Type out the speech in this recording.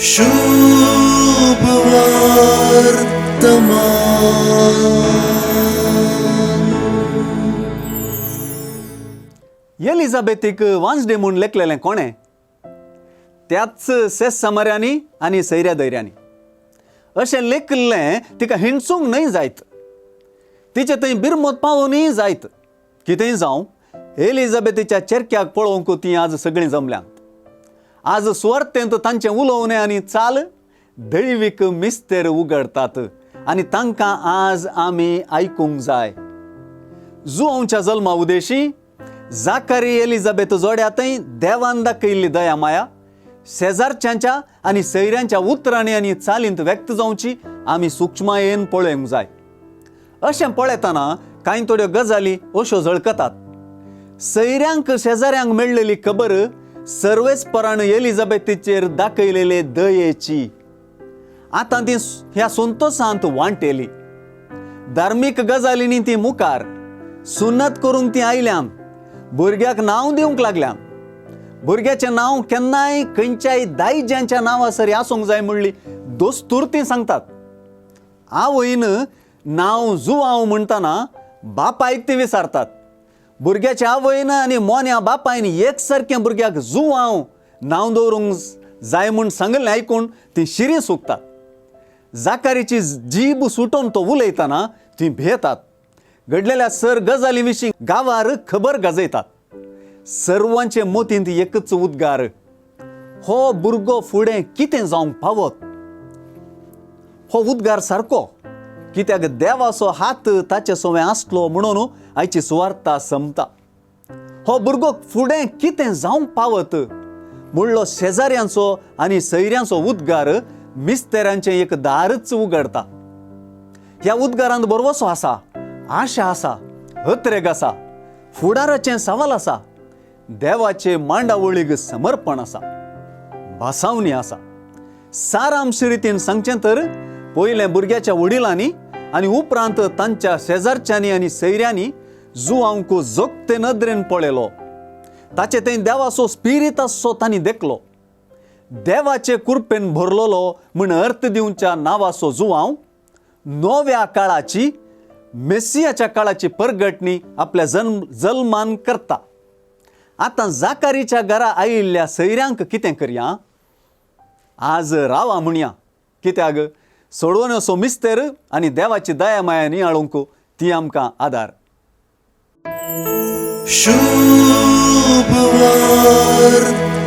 शुभ वर्तमान. एलिझाबेथीक वांजडे म्हूण लेखलेलें कोणें? त्याच सेस समाऱ्यांनी आनी सैऱ्या दैऱ्यांनी अशें लेखिल्लें तिका हिणसूंक न्हय जायत, तिचे थंय बिरमत पावोवनूय जायत. कितेंय जावं, एलिझाबेथीच्या चेरक्याक पळोवंक तीं आज सगळीं जमल्यांत. आज सुवार्थेंत तांचें उलोवणें आनी चाल दैवीक मिस्तेर उगडतात आनी तांकां आज आमी आयकूंक जाय. जुवांच्या जल्मा उदेशी जाकारी एलिझाबेथ जोड्यातय देवान दाखयल्ली दया माया शेजारच्यांच्या आनी सैऱ्यांच्या उतरांनी आनी चालींत व्यक्त जावची आमी सुक्ष्मायेन पळोवंक जाय. अशें पळयतना कांय थोड्यो गजाली अश्यो झळकतात. सैऱ्यांक शेजाऱ्यांक मेळ्ळेली खबर सर्वेस्परान एलिझाबेथीचेर दाखयलेले दयेची आतां ती ह्या संतोसांत वांटेली. धार्मीक गजालींनी ती मुखार सुन्नत करूंक ती आयल्यान, भुरग्याक नांव दिवंक लागल्यान. भुरग्याचें नांव केन्नाय खंयच्याय दायज्यांच्या नांवा सरी आसूंक जाय म्हणली दोस्तूर ती सांगतात. आवयन नांव जुवांव म्हणटना बापायक ती विचारतात. भुरग्याच्या आवयन आनी मोन्या बापायन एक सारकें भुरग्याक जुवांव नांव दवरूंक जाय म्हूण सांगिल्लें आयकून ती शिरी सुकतात. जाकारीची जीब सुटोवन तो उलयतना ती भियेतात. घडलेल्या सर गजाली विशीं गांवार खबर गाजयतात. सर्वांचे मोतींत एकच उद्गार, हो भुरगो फुडें कितें जावंक पावत? हो उद्गार सारको, कित्याक देवाचो हात ताचे सोवें आसलो म्हणून आयची सुवार्ता समता. हो भुरगो फुडें कितें जावंक पावत म्हणलो शेजाऱ्यांचो आनी सैऱ्यांचो उद्गार मिस्तेरांचें एक दारच उगडता. ह्या उद्गारांत भरवसो आसा, आशा आसा, अत्रेग आसा, फुडाराचें सवाल आसा, देवाचे मांडावळीक समर्पण आसा, भासावणी आसा. सारांश रितीन सांगचें तर पयलें भुरग्याच्या वडिलांनी आनी उपरांत तांच्या शेजारच्यांनी आनी सैऱ्यांनी जुवांक जोगते नदरेन पळयलो. ताचे थंय देवाचो स्पिरीत आसचो तांणी देखलो. देवाचे कुरपेन भरलेलो म्हण अर्थ दिवच्या नांवाचो जुवांव नव्या काळाची, मेसियाच्या काळाची परगटणी आपल्या जल्मान करता. आतां जाकारीच्या घरा आयिल्ल्या सैऱ्यांक कितें करया? आज रावा म्हणया, कित्याक सोडवण्याचो मिस्तेर आनी देवाची दया माया नियाळूंक ती आमकां आदार. शुभ वर्तमान.